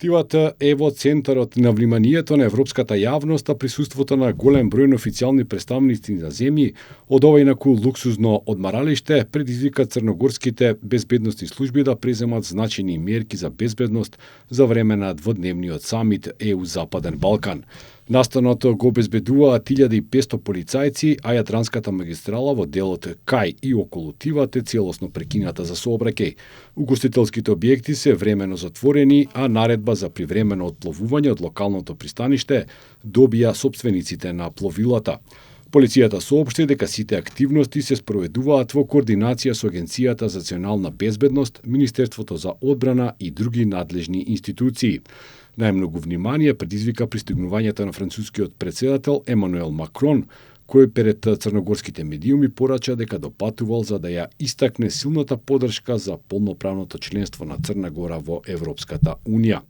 Иницијативата е во центарот на вниманието на европската јавност, а присуството на голем број на официјални представници на земји од ова инаку луксузно одмаралиште предизвика црногорските безбедносни служби да преземат значајни мерки за безбедност за време на дводневниот самит ЕУ Западен Балкан. Настаното го обезбедуваат 1500 полицајци, а јадранската магистрала во делот кај и околу Тиват е целосно прекината за сообраќај. Угостителските објекти се времено затворени, а наредба за привремено отпловување од локалното пристаниште добија сопствениците на пловилата. Полицијата соопшти дека сите активности се спроведуваат во координација со Агенцијата за национална безбедност, Министерството за одбрана и други надлежни институции. Најмногу внимание предизвика пристигнувањето на францускиот председател Емануел Макрон, кој пред црногорските медиуми порача дека допатувал за да ја истакне силната поддршка за полноправното членство на Црна Гора во Европската Унија.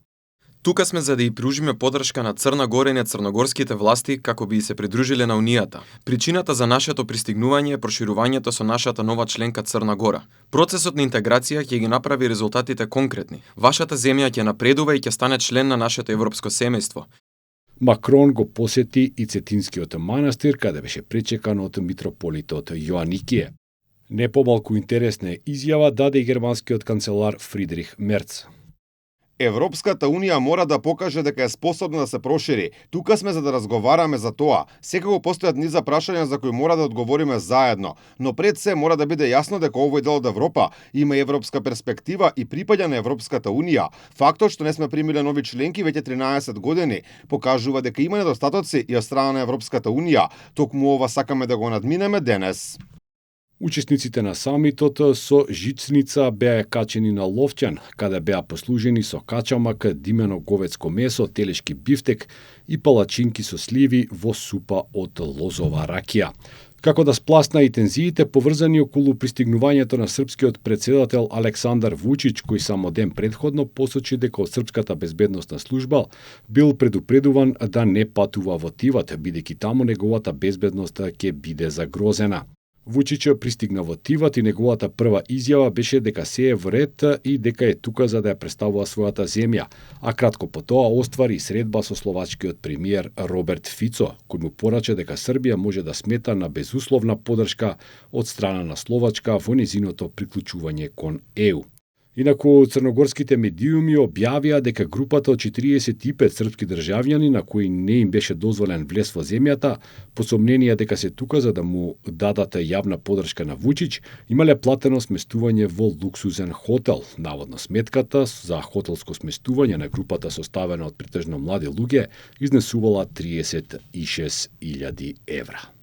Тука сме за да ја пружиме поддршка на Црна Гора и на црногорските власти како би се придружиле на Унијата. Причината за нашето пристигнување е проширувањето со нашата нова членка Црна Гора. Процесот на интеграција ќе ги направи резултатите конкретни. Вашата земја ќе напредува и ќе стане член на нашето европско семејство. Макрон го посети и Цетинскиот манастир, каде беше пречекан од митрополитот Јоаникије. Не помалку интересна изјава даде и германскиот канцелар Фридрих Мерц. Европската Унија мора да покаже дека е способна да се прошири. Тука сме за да разговараме за тоа. Секако постојат низа прашања за кои мора да одговориме заедно, но пред се мора да биде јасно дека овој дел од Европа има европска перспектива и припаѓа на Европската Унија. Фактот што не сме примиле нови членки веќе 13 години покажува дека има недостатоци и од страна на Европската Унија. Токму ова сакаме да го надминеме денес. Учесниците на самитот со жицница беа качени на Ловчан, каде беа послужени со качамак, димено говецко месо, телешки бифтек и палачинки со сливи во супа од лозова ракија. Како да спласна и тензиите поврзани околу пристигнувањето на српскиот председател Александар Вучич, кој само ден предходно посочи дека од српската безбедносна служба бил предупредуван да не патува во Тиват, бидејќи таму неговата безбедност ќе биде загрозена. Вучич пристигна во Тиват и неговата прва изјава беше дека се е во ред и дека е тука за да ја представува својата земја, а кратко по тоа оствари средба со словачкиот премиер Роберт Фицо, кој му порача дека Србија може да смета на безусловна поддршка од страна на Словачка во нејзиното приклучување кон ЕУ. Инаку, црногорските медиуми објавија дека групата од 45 српски државјани на кои не им беше дозволен влез во земјата, посомненија дека се тука за да му дадат јавна поддршка на Вучич, имале платено сместување во луксузен хотел. Наводно сметката за хотелско сместување на групата составена од претежно млади луѓе изнесувала 36.000 евра.